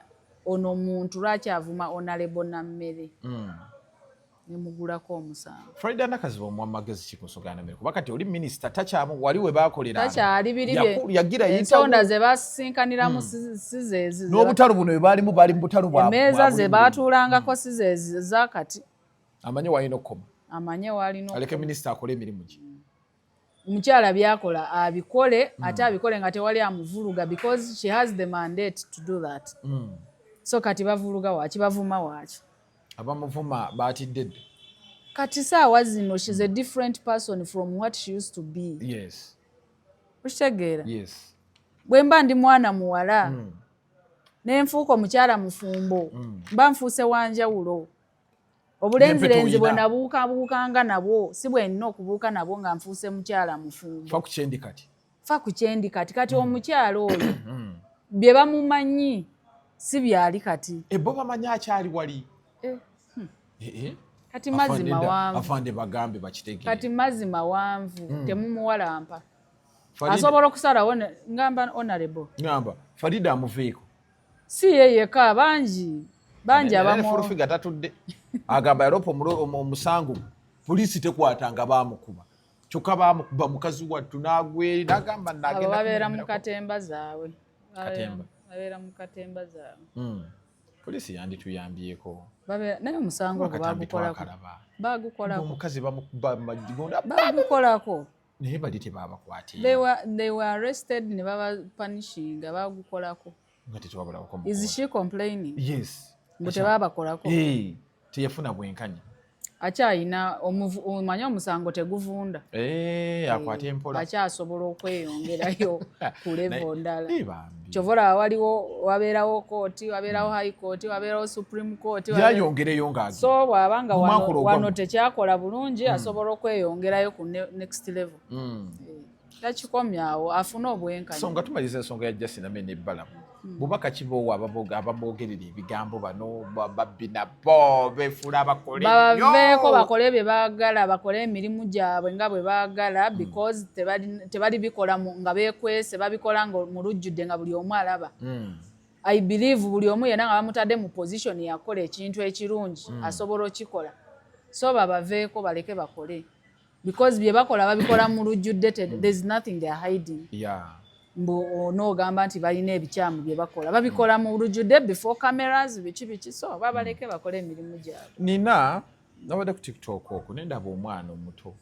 ono omuntu lwaki avuma honorable Nammere, nemugulako omusango. Farida Nakaziba, omuwa magezi ki ku nsonga ya Nammere? Kuba kati oli minisita takyamu wali we bakolera. Takyali biri Yagira ensonda ze basinkaniramu si zeezi. N'obutalo buno bwe baalimu, baali mu butalo bwa Emmeeza bwa ze buli. baatuulangako si zeezi zakati. Amanye walina okukoma. Amanye waalina. Aleke minisita akole emirimu gye. Omukyala byakola abikole, ate abikole nga tewali amuvuluga, because she has the mandate to do that. So kati bavuluga waaki? Bavuma waaki? Abamuvuma batidde dda. Kati saawa zino she's a different person from what she used to be. Okitegeera? Yes. Bwe mba ndi mwana muwala nenfuuka omukyala mufumbo, mba nfuuse wanjawulo. Obulenzirenzi bwe oyina. nabuukabuukanga nabwo si bwe nina okubuuka nabwo nga nfuuse mukyala mufumbo. Fa ku kyendi kati. Fa ku kyendi kati. Kati omukyala oyo bye bamumanyi si byali kati. Ebo bamanyi akyali wali. Eh, Eh, eh. Kati mazzi Afande mawanvu. Afande bagambe bakitegeere. Kati mazzi mawanvu, temumuwalampa. Farida- Asobola okusalawo ngamba honorable. Ngamba Farida amuveeko. Si ye yekka, bangi bangi abamu. Full Figure tatudde, agamba yalopa omusango, poliisi tekwatanga, baamukuba, kyokka baamukuba mukazi wattu n'agweri n'agamba Abo nagenda babeera mu kumulemerako. katemba zaabwe. Katemba. Babeera mu katemba zaabwe. Poliisi yandituyambyeko. Naye omusango ogwo Akatambi bagukolako. twakalaba. Bagukolako. Omukazi bamukuba majigonda. Bagukolako. Naye bali tebabakwatira. They were arrested ne babapunishinga, bagukolako. Nga tetwabalabako. Is she complaining? Yes. Mbu tebabakolako? Eh, teyafuna bwenkanya. Akyayina omanyi omusango teguvunda. Eh, akwate empola. Akyasobola okweyongerayo ku level ndala. Eh, bambi. Kyova olaba waliwo, wabeerawo kooti, wabeerawo High Court, wabeerawo Supreme Court, Yayongereyo ng'agi. So bw'aba nga Omwaka wano ogwamu. tekyakola bulungi, asobola okweyongerayo ku next level. Eh, takikomyawo, afune obwenkanya. So nga tumaliriza ensonga ya Justin Amene Balamu. Bubaka kibowa ababoogerera ebigambo bano babbi nabo befuula abakole. Babaveeko, bakole bye baagala, bakole emirimu gyabwe nga bwe baagala, because tebali bikola nga beekwese, babikola nga mu lujjudde, nga buli omu alaba. I believe buli omu yenna nga bamutadde mu position yakola ekintu ekirungi, asobola okikola. So babaveeko, baleke bakole, because bye bakola babikola mu lujjudde. There's nothing they are hiding. Mbu onoogamba nti balina ebikyamu bye bakola, babikola mu lujjudde before cameras, biki biki. So babaleke bakole emirimu gyabwe. Nina nabadde ku TikTok okwo nendaba omwana omuto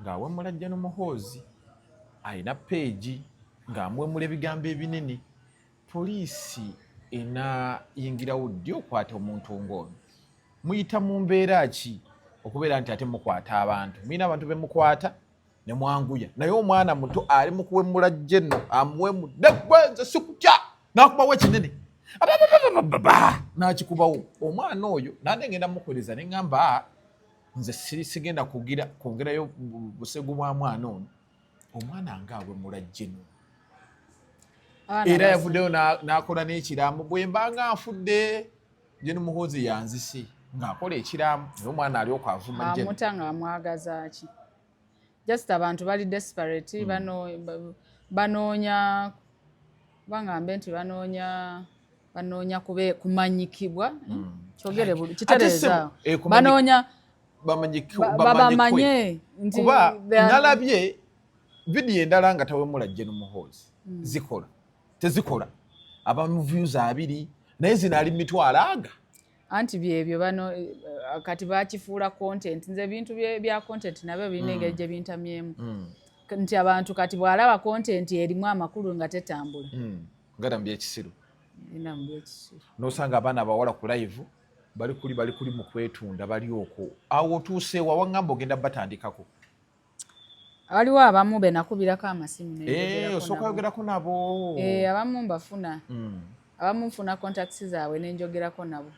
ng'awemula General Muhoozi, alina page, ng'amuwemula ebigambo ebinene. Poliisi enayingirawo ddi okwata omuntu ng'ono? Muyita mu mbeera ki okubeera nti ate mukwata abantu? Mulina abantu bemukwata ne mwanguya, naye omwana muto ali mu kuwemula General, amuwemudde, "Gwe nze sikutya," n'akubawo ekinene. Abababababa, n'akikubawo omwana oyo. Nande ngenda mukuweereza ne ŋŋamba, "Ah, nze siri sigenda kugira kwongerayo busegu bwa mwana ono." Omwana nga awemula General. Abaana era yavuddeyo n'akola n'ekiraamo, "Bwe mba nga nfudde, General Muhoozi yanzise," ng'akola ekiraamo, naye omwana ali okwavuma General. Amuta ng'amwagaza ki? Just abantu bali desperate, banoonya, bangambe nti banoonya kumanyikibwa. Kyogere kitereeza. Ate se- Banoonya bamanyikwe. Babamanye nti Kuba nalabye vidiyo endala nga tawemula General Muhoozi, zikola tezikola, abamu views 20, naye zino ali mitwalo aga. Anti byebyo bano, kati bakifuula content. Nze ebintu bya content nabyo birina engeri gye bintamyemu, nti abantu kati bw'alaba content erimu amakulu nga tetambula. Nga mu byekisiru. Ina mu byekisiru. Nosanga abaana abawala ku live bali kuli mu kwetunda, bali okwo. Awo otuuseewa? Waŋŋamba ogenda batandikako. Waliwo abamu be nakubirako amasimu nenjogerako Osooka nabo. Yogerako nabo? Abamu mbafuna, abamu nfuna contacts zaabwe nenjogerako nabo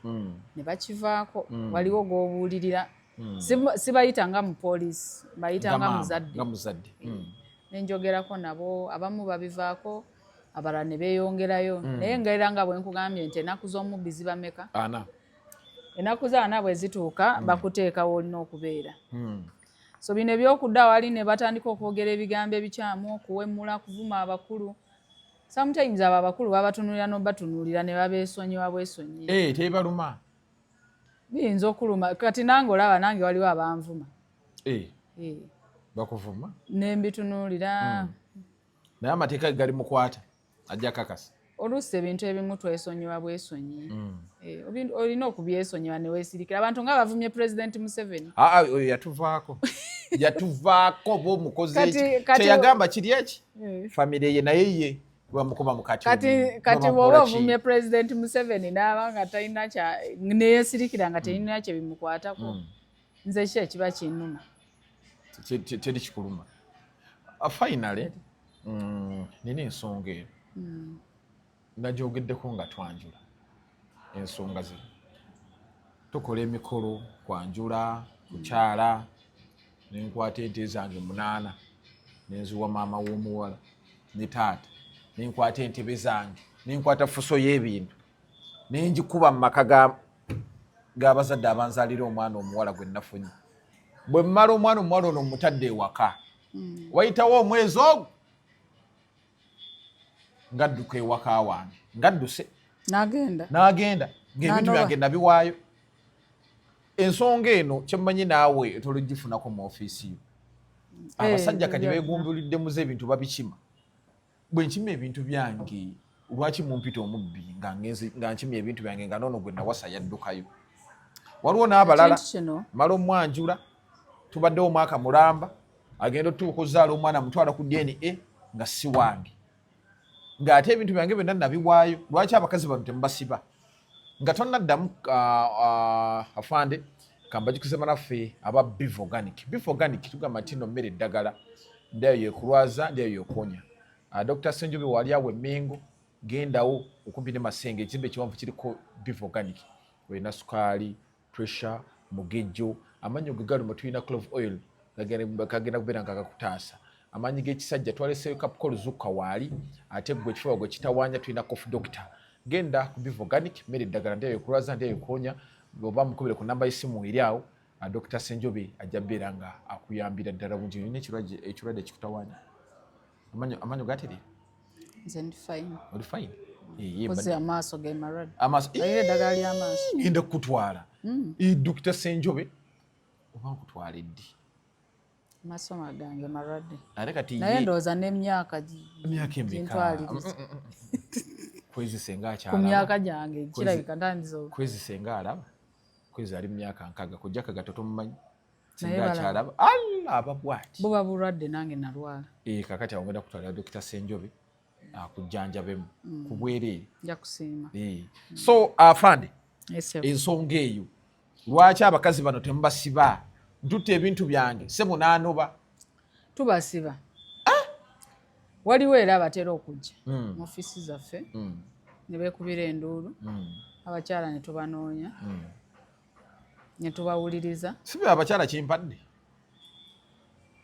ne bakivaako. Waliwo gw'obuulirira. Sibayita nga mu poliisi, mbayita nga maama, muzadde. Nga muzadde. Nenjogerako nabo, abamu babivaako, abalala ne beeyongerayo. Naye ngaera nga bwe nkugambye nti ennaku z'omubbi ziba meka? 4. Ennaku za 4 bwe zituuka, bakuteekawo olina okubeera. So bino ebyokudda wali ne batandika okwogera ebigambo ebikyamu, okuwemula, kuvuma abakulu, sometimes abo abakulu babatunuulira n'obatunuulira ne babeesonyiwa bwesonyi. Tebaluma? Biyinza okuluma. Kati nange olaba, nange waliwo abanvuma. Bakuvuma? Nembitunuulira. Naye amateeka gali mukwata, ajja kakasa. Oluusi ebintu ebimu twesonyiwa bwesonyi. Olina okubyesonyiwa neweesirikira. Abantu nga bavumye President Museveni. Aa, oyo yatuvaako, yatuvaako. Oba omukozi eki kyeyagamba kiri eki famire ye, naye ye bamukuba mukati. Kati bw'oba ovumye President Museveni n'aba nga talina kya neyeesirikira nga terina kye bimukwatako, nze ki ekiba kinnuma? Teri kikuluma. Finally, nina ensonga eno nagyogeddeko nga twanjula ensonga zino. Tukola emikolo, kwanjula, kukyala, nenkwata ente zange 8 nenziwa maama w'omuwala ne taata, nenkwata entebe zange, nenkwata fuso y'ebintu, nenjikuba mu maka g'abazadde abanzaalira omwana omuwala gwe nafunye. Bwe mmala, omwana omuwala ono mutadde ewaka, wayitawo omwezi ogwo ngadduka ewaka wange, ngadduse. N'agenda. N'agenda ng'ebintu N'anoba. byange nabiwaayo. Ensonga eno kyemmanyi naawe toligifunako mu ofiisi yo. Abasajja kati beegumbulidde muze, ebintu babikima. Bwe nkima ebintu byange, lwaki mumpita omubbi nga nkimya ebintu byange, nga noono gwe nawasa yaddukayo? Waliwo n'abalala Ekintu kino mala omwanjula, tubaddewo omwaka mulamba, agenda otuuka ozaala omwana, mutwala ku DNA nga si wange, ng'ate ebintu byange byonna nabiwaayo. Lwaki abakazi bano temubasiba? Nga tonnaddamu, afande, kambajjukize banaffe aba Beef Organic. Beef Organic tugamba nti no mmere eddagala, ndyayo yekulwaza, ndyayo yekuwonya. Dr Senjobi wali awo Emmengo, gendawo okumpi ne Masenge, ekizimbe ekiwanvu kiriko Beef Organic. Olina sukaali, pressure, mugejjo, amannyo ge galuma, tulina clove oil, kagenda kubeera nga gakutaasa. Amaanyi g'ekisajja twaleseyo Kapukol Zukka waali, ate gwe ekifuba gwe kitawaanya tulina Cough Doctor. Genda ku Biva Organic, mmere eddagala ndyayo ekulwaza ndyayo ekuwonya, oba mukubire ku namba y'essimu eri awo, Dr. Senjobe ajja beera nga akuyambira ddala bungi. Olina ekirwadde ekikutawaanya? Amanyo gaterera? Nze ndi fine. Oli fine? Kozi amaaso ge malwadde. Amaaso. Eddagala ly'amaaso. Ngenda kukutwala. Dr. Senjobe oba nkutwala eddi? Amaaso gange malwadde. Ate kati naye ndowooza n'emyaka emyaka emeka? Gintwaliriza. Kwezi senga ku akyalaba. Myaka gyange kirabika ntandise Kwezi senga alaba. Kwezi ali mu myaka 60 kujja kagato tomumanyi. Naye Senga balaba. akyalaba. Allah aba bw'ati. Buba bulwadde, nange nalwala. Kakati awo ngenda kutwalira Dr. Senjobe akujjanjabemu ku bwereere. Nja kusiima. So afande, Yes, sir. ensonga eyo lwaki abakazi bano temubasiba? Ntutte ebintu byange sebo n'anoba. Tubasiba. Waliwo era abatera okujja mu ofiisi zaffe ne beekubira enduulu, abakyala ne tubanoonya ne tubawuliriza. Sibe abakyala kimpadde.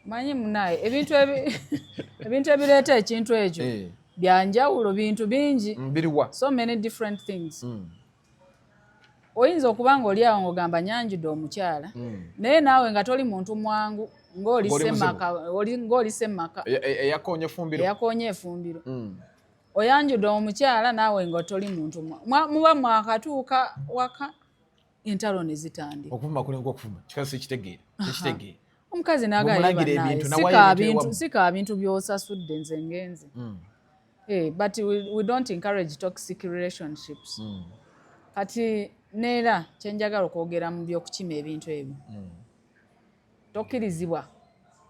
Manyi munaye ebintu ebireeta ekintu ekyo byanjawulo, bintu bingi. Biriwa? So many different things. Oyinza okuba nga oli awo ng'ogamba nyanjudde omukyala, naye naawe nga toli muntu mwangu, ng'oli Ng'oli muzibu. semmaka, ng'oli semmaka Eyakoonye efumbiro. Eyakoonye efumbiro. Oyanjudde omukyala, naawe nga toli muntu muba mwakatuuka waka, entalo ne zitandika. Okuvuma kulinga okuvuma, kikazi sikitegeera, sikitegeera. Omukazi Bw'omulagira ebintu, nagamba nawayo ebintu ewammwe. Sika bintu by'osasudde, nze ngenze. But we don't encourage toxic relationships. Kati neera kyenjagala okwogera mu by'okukima ebintu ebyo, tokkirizibwa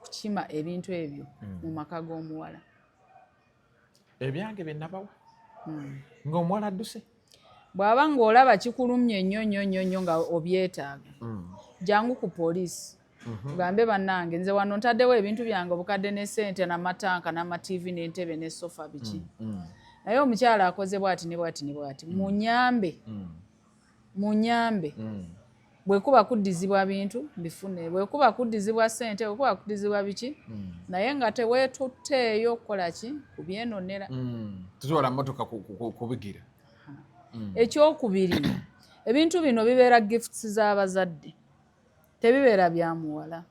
kukima ebintu ebyo mu maka g'omuwala. Ebyange bye nabawa ng'omuwala adduse. Bw'aba ng'olaba kikulumye nnyo nnyo nnyo nnyo nga obyetaaga, jangu ku poliisi ogambe, "Bannange, nze wano ntaddewo ebintu byange obukadde ne ssente n'amatanka n'amativi n'entebe ne sofa biki, naye omukyala akoze bw'ati ne bw'ati ne bw'ati, munyambe, munyambe." Bwe kuba kuddizibwa bintu mbifune, bwe kuba kuddizibwa ssente, bwe kuba kuddizibwa biki, naye nga teweetutteeyo kukola ki kubyenonera. Tutwala motoka kubigira. Ekyokubiri, ebintu bino bibeera gifts z'abazadde, tebibeera bya muwala.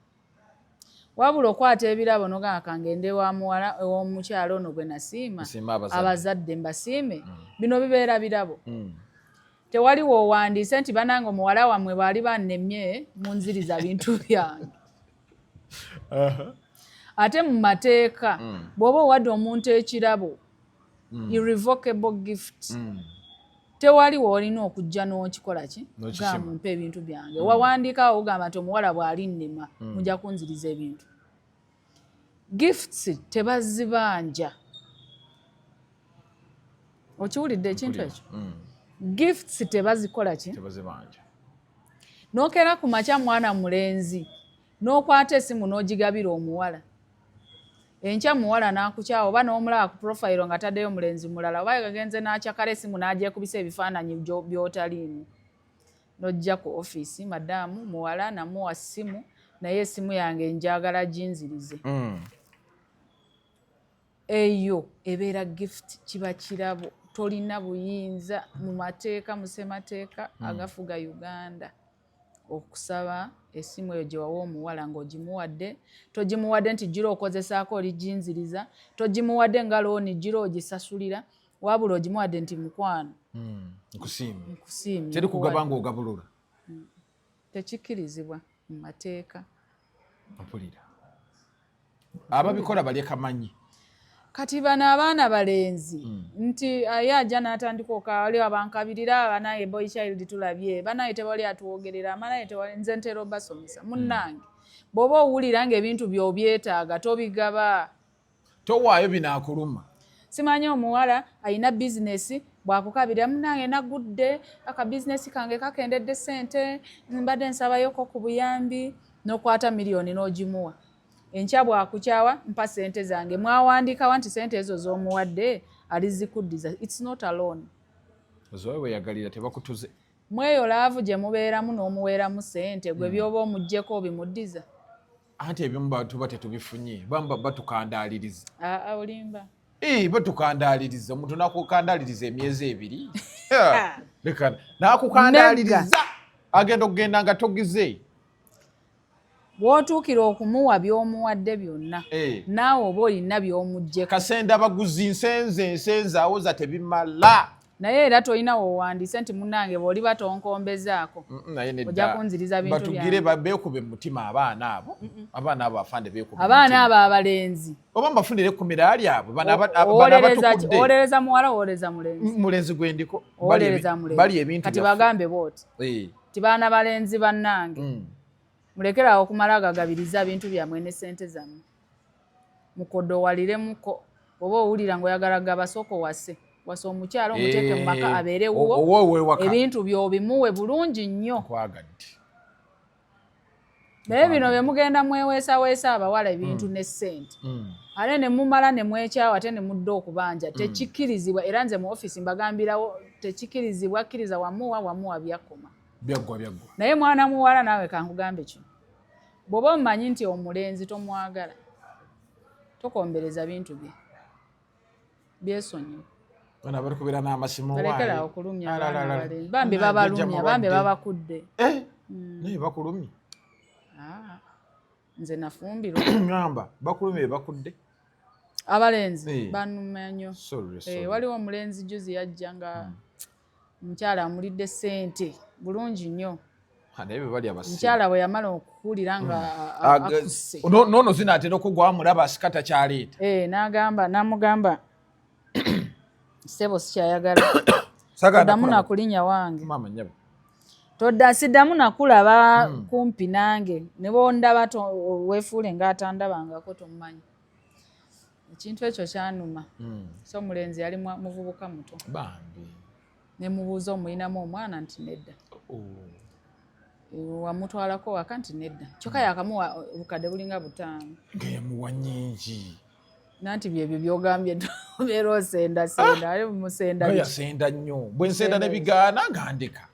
Wabula okwata ebirabo nogamba, "Kangende wa muwala ew'omukyala ono gwe nasiima, Nsiima abazadde." Abazadde mbasiime." Bino bibeera birabo. Tewali woowandiise nti, "Banange, omuwala wammwe baali bannemye, munziriza bintu byange." Ate mu mateeka, bw'oba owadde omuntu ekirabo, irrevocable gift, tewali woolina okujja n'okikola ki N'okikima. gamba, "Mpa ebintu byange." Wawandiikawo ogamba nti omuwala bw'ali nnema, mujja kunziriza ebintu. Gifts tebazibanja. Okiwulidde ekintu ekyo? Gifts tebazikola ki? Tebazibanja. N'okeera ku makya, mwana mulenzi, n'okwata essimu n'ogigabira omuwala. Enkya muwala n'akukyawa, oba n'omulaba ku profile nga taddeyo mulenzi mulala, oba yagenze n'akyakala essimu n'agyekubisa ebifaananyi by'otaliimu, n'ojja ku ofiisi, "Madaamu, muwala namuwa ssimu, naye essimu yange njagala ginzirize." Eyo ebeera gift, kiba kirabo. Tolina buyinza mu mateeka, mu ssemateeka agafuga Uganda, okusaba essimu eyo gye wawa omuwala ng'ogimuwadde. Togimuwadde nti gira okozesaako oliginziriza, togimuwadde nga loan gira ogisasulira, wabula ogimuwadde nti, "Mukwano, Nkusiimye." nkusiimye, Teri kugaba nkuwadde." ng'ogabulula. Tekikkirizibwa mu mateeka. Mpulira ababikola balye kamanyi. Kati bano abaana balenzi nti aye ajja n'atandika okaali abankabirira, banaye boy child tulabye, banaye tewali atwogerera, banaye tewali. Nze ntera obasomesa, munnange, bw'oba owulira ng'ebintu by'obyetaaga, tobigaba. Towaayo binaakuluma. Simanyi omuwala alina bizinesi, bw'akukabirira, "Munnange, nagudde, akabizinesi kange kakendedde ssente, mbadde nsabayoko ku buyambi," n'okwata miliyoni n'ogimuwa. Enkya bw'akukyawa, "Mpa ssente zange." Mwawandikawa nti ssente ezo z'omuwadde alizikuddiza? It's not a loan. Ozowe weyagalira, tebakutuze. Mweyo love gye mubeeramu n'omuweeramu ssente, gwe by'oba omuggyeko obimuddiza. Anti ebimu tuba tetubifunye, bamba batukandaaliriza. Olimba. Batukandaaliriza, omuntu nakukandaaliriza emyezi 2, leka nakukandaaliriza, agenda okugenda nga togize. Bw'otuukira okumuwa by'omuwadde byonna, naawe oba olina by'omuggyeko. Kasenda baguzi, nsenze nsenze, awoza tebimala. Naye era tolina wowandiise nti munnange bw'oliba tonkombezaako ojja kunziriza bintu. Batugire beekube mu mutima abaana abo, abaana abo afande beekube. Abaana abo abalenzi. Oba mbafunire ekkumira lyabwe. Owolereza muwala, owolereza mulenzi? Mulenzi gwendiko. Owolereza mulenzi. Bali ebintu. Kati bagambe booti ti baana balenzi bannange, mulekerawo okumala gagabiriza bintu byammwe ne ssente zammwe, mukodowaliremuko. Oba owulira ngaoyagala gaba, sooka owase, wasa omukyala, omuteeke mu maka, abeere wuwo, ebintu by'obimuwe bulungi nnyo. Naye bino bye mugenda mweweesaweesa abawala ebintu ne ssente, ate ne mumala ne mwekyawa, ate ne mudda okubanja, tekikkirizibwa. Era nze mu offisi mbagambirawo, tekikkirizibwa. Kkiriza wamuwa, wamuwa, byakoma. Byaggwa, byaggwa. Naye mwana muwala naawe kankugambe kino: bw'oba omumanyi nti omulenzi tomwagala, tokombereza bintu bye, byesonyiwe. Bana bali kubeera n'amasimu. Balekera okulumya abaana abalenzi, bambi babalumya, bambi babakudde. Eh, naye bakulumye. Ah, nze nafumbirwa. Ngamba bakulumye, bakudde. Abalenzi banumya nnyo. Waliwo omulenzi juzi yajja nga omukyala amulidde ssente bulungi nnyo. Naye be bali abasiru. Omukyala bwe yamala okuwulira nga akusse. Noono zinaatera okugwa, mulaba asika takyaleeta. N'agamba, n'amugamba, "Ssebo, sikyayagala." Sagala. Toddamu nakulaba. Nakulinnya wange. Maama nnyabo. Todda, siddamu nakulaba kumpi nange, ne bwondaba weefuule ng'atandabangako, tomumanyi. Ekintu ekyo kyanuma. So omulenzi yali muvubuka muto. Bambi. Ne mubuuza, "Omulinamu omwana?" Nti, "Nedda." Oh. "Wamutwalako waka?" Nti, "Nedda." Kyokka yakamuwa obukadde bulinga 5. Nga yamuwa nnyingi. Nanti byebyo byogambye, obeera osendasenda, ate musenda Nga biki? Yasenda nnyo, bwe nsenda ne bigaana nga ndeka.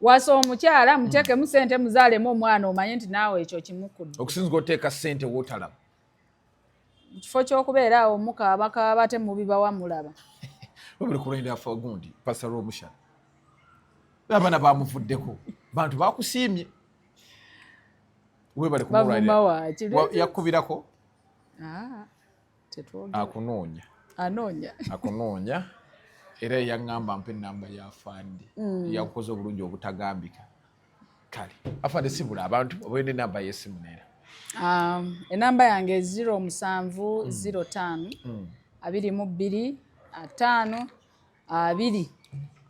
Wasa omukyala, muteekemu sente, muzaalemu omwana, omanye nti naawe ekyo kimukudde. Okusinzika oteeka ssente wootalaba. Mu kifo ky'okubeera awo mukaabakaaba, ate mubibawa mulaba. Webuli kulwenda afa gundi Pastor Rwomushana, abaana bamuvuddeko, bantu bakusiimye, webale Bavuma kumulwanirira. Waaki? Yakubirako? Ah, tetwogera. Akunoonya. Anoonya. Akunoonya, era yaŋŋamba mpa enamba ya fandi. Yakukoze obulungi obutagambika. Kale afande, sibula abantu obayo enamba y'essimu neera. Enamba yange 07 05 22 50 2.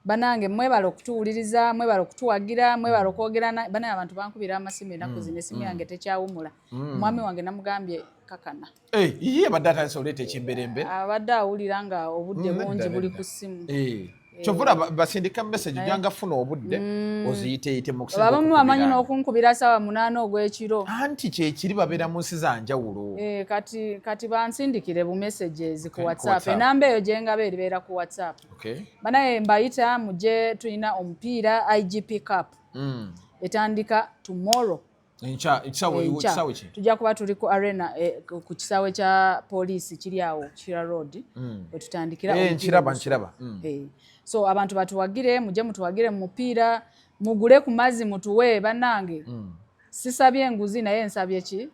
Banange, mwebale okutuwuliriza, mwebale okutuwagira, mwebale okwogera. Banaye abantu bankubira amasimu ennaku zino, esimu yange tekyawumula. Omwami wange namugambye kakana. Eh, ye abadde atandise oleeta ekimberembere. Abadde awulira nga obudde bungi buli Nedda. ku ssimu. Eh, kyova olaba basindika message, ojanga funa obudde oziyiteyite mu kusinga Abamu bamanyi okukubirana. n'okunkubira saawa 8 ogw'ekiro. Anti kyekiri, babeera mu nsi za njawulo. Eh, kati bansindikire bu messages ku Okay, ku WhatsApp. WhatsApp. Enamba eyo gyengaba eribeera ku WhatsApp. Banaye mbayita mujje, tulina omupiira IGP Cup, etandika tomorrow. Enkya, ekisaawe? Enkya. Ekisaawe ki? Tujja kuba tuli ku arena, ku kisaawe kya poliisi kiri awo Kira Road, wetutandikira Eh, omupiira nkiraba. ogusooka. Nkiraba. So abantu batuwagire, mujje mutuwagire mu mupiira, mugule ku mazzi mutuwe. Bannange, sisabye enguzi, naye nsabye ki?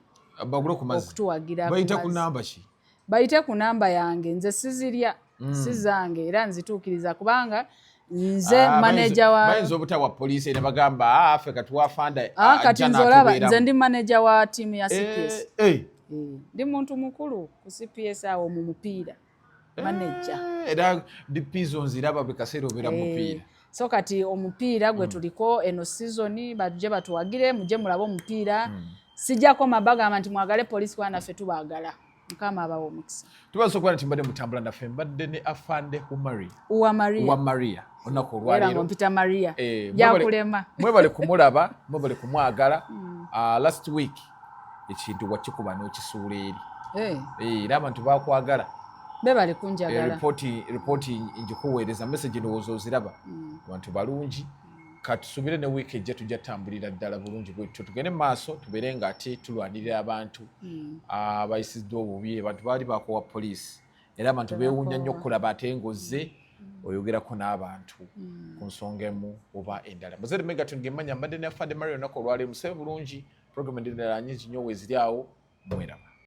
Bagule ku mazzi. Okutuwagira ku Bayita ku mazzi. namba ki? Bayite ku namba yange, nze sizirya, si zange, era nzituukiriza kubanga nze Ah, manager wa bayinza obutawa poliisi ne bagamba, "Ah, ffe katuwafanda." Ah, kati nze olaba nze ndi manager wa ttiimu ya CPS. Eh, Ndi muntu mukulu ku CPS awo mu mupiira, manager. Era dipizo nziraba buli kaseera obeera mu mupiira. So kati omupiira gwe tuliko eno season, bajje batuwagire, mujje mulabe omupiira. Sijjako mabagamba nti mwagale poliisi, kuba naffe tubaagala. Mukama abawa omukisa. Tubaza okuba nti mbadde mutambula naffe, mbadde ne afande Humari. Uwa Maria. Wa Maria, olunaku Era olwaleero. ng'ompita Maria. Eh, Jakulema. Mwebale kumulaba, mwebale kumwagala. Ah, last week ekintu wakikuba n'okisuula eri. Eh, era abantu bakwagala. Bebale Eh, kunjagala. Ripooti ngikuweereza, message ndowooza oziraba. Abantu balungi. Katusubire ne wiiki ejja tujja tambulira ddala bulungi bwetutyo, tugende mu maaso, tubeere nga ate tulwanirira abantu abayisiddwa obubi. Abantu baali bakowa poliisi, era abantu beewuunya nnyo okulaba ate ng'ozze oyogerako n'abantu ku nsonga emu oba endala. Muzere Megaton gemanya mbadde ne Afande Mario olunaku olwaleero. Musebe bulungi, program endala nyingi nnyo weeziri awo. Mweraba.